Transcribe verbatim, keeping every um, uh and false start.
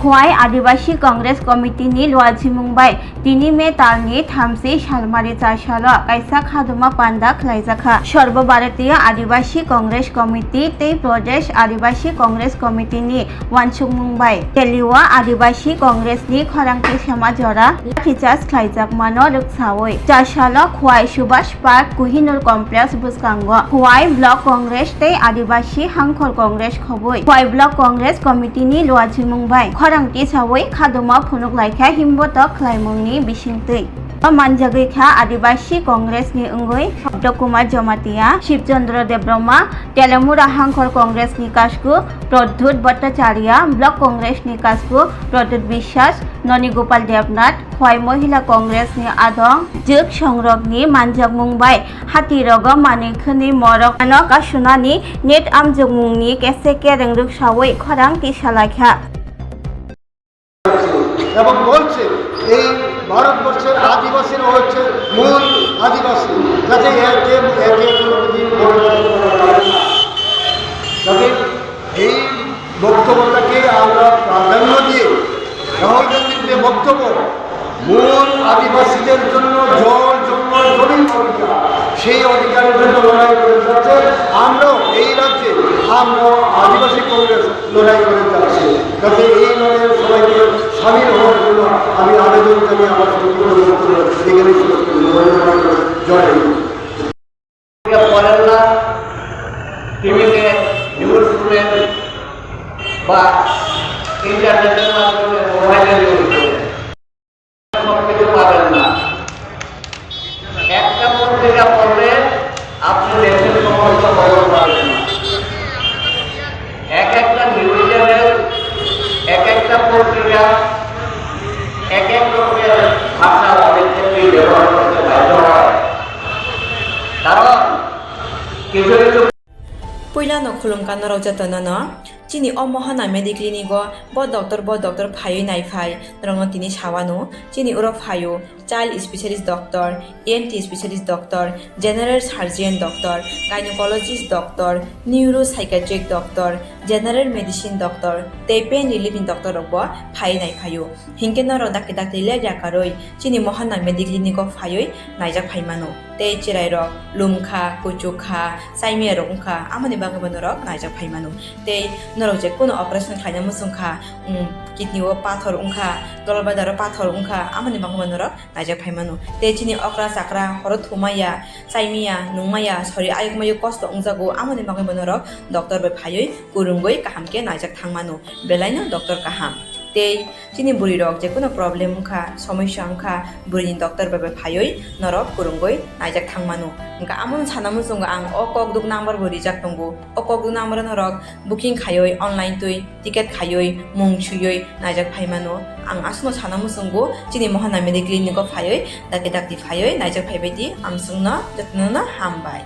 Khowai Adibasi Congress Committee ni luachimung bai tini May talni thamchi salmari chasalo kaisa khaduma panda khlaijakha. Sarbo Bharatiya Adibasi Congress Committee tei Pradesh Adibasi Congress Committee ni uansukmung bai Delhi o Adibasi Congress ni khorang tisama jora lathi charge khlaijakmano rwksaui chasalo Khowai Subhash Park Kohinoor Complex bwskango Khowai Block Congress tei Adibasi Hangkhor Congress khobwi Khowai Block Congress Committee ni luachimung bai khorang tisaui khaduma phunuk laikha himbotok khlaimungni bisingtwi. O manjagwi kha Adibasi Congress ni wngwi Sabda Kumar Jamatia, Shib Chandra Debbarma, Telemura Hangkhor Congress ni kasku Pradyut Bhattacharya, Block Congress ni kasku Pradyut Biswas, Noni Gopal Debnath, Khowai Mohila Congress ni adong jwk songrokni manjakmung bai hati rogo manwi khwnwi morok ano kasunani net amjokmungni kese kereng rwksaui khorang tisalaikha. এবং বলছে এই ভারতবর্ষের আদিবাসীরা হচ্ছে মূল আদিবাসী, কাজেই একে একে কোনো দিন বড় করতে পারবে না। কাজেই এই বক্তব্যটাকে আমরা প্রাধান্য দিয়ে রাহুল গান্ধীর যে বক্তব্য, মূল আদিবাসীদের জন্য জল, জঙ্গল, জমির অধিকার, সেই অধিকারের জন্য লড়াই করে যাচ্ছে, আমরাও এই রাজ্যে, আমরাও আদিবাসী কংগ্রেস লড়াই করে যাচ্ছে। কাজে এই লড়াইয়ে সবাইকে সামিল হওয়ার জন্য আমি আবেদন জানিয়ে আমার সংক্ষিপ্ত বক্তব্য এখানেই শেষ করছি। ধন্যবাদ। জয় হিন্দ। পড়েন না, টিভিতে নিউজ শুনেন বা ইন্টারনেটের মাধ্যমে মোবাইলে নিউজ শুনেন, সব কিছু পাবেন না। একটা পত্রিকা পড়লে আপনি দেশের সমস্ত খবর পাবেন না। এক একটা নিউজ চ্যানেল, এক একটা পত্রিকা এক এক রকমের ভাষা অনেক ক্ষেত্রেই ব্যবহার করতে বাধ্য হয়। কারণ কিছু কিছু Puilano khulumkha norok jotono no. Chini o Mohana Mediclinic o bo doctor, bo doctor phaiwi naiphai norokno tini sawano. Chini oro phaio child specialist doctor, E N T specialist doctor, general surgeon doctor, gynecologist doctor, neuropsychiatric doctor, general medicine doctor tei pain relief ni doctor rok bo phaiwi naiphaio. Hinkhe norok dakti dakti lepya karwi chini Mohana Mediclinic o phaiwi naijak phaimano. Tei chwrairok lumkha, kuchukha, chaimiyarok wngkha, amoni bagwibo norok naijak phaimano. Tei norok je kunu operation khlaina muchungkha, um, kidney o pathor wngkha, dolbadaro pathor wngkha, amoni bagwibo norok naijak phaimano. Tei chini okra chakra horo thumaya, chaimiya, nungmaya, sori ayukmayo kosto wngjago, amoni bagwibo norok doctor bai phaiwi kwrwngwi kaham khe naijak thangmano. Belaino doctor kaham. Tei chini bwrwi rok je kunu problem wngkha, somosya wngkha, bwrwini doctor bai bai phaiwi norok kwrwngwi naijak thangmano. Hwnkha amoni sana muchungo ang o kokduk number bo rijak tongo. O kokduk number o norok booking khaiwi online twi ticket khaiwi mung suiwi naijak phaimano. Ang aswkno sana muchungo chini Mohana Mediclinic o phaiwi dakti dakti phaiwi naijak phaibaidi amswkno jotono hambai.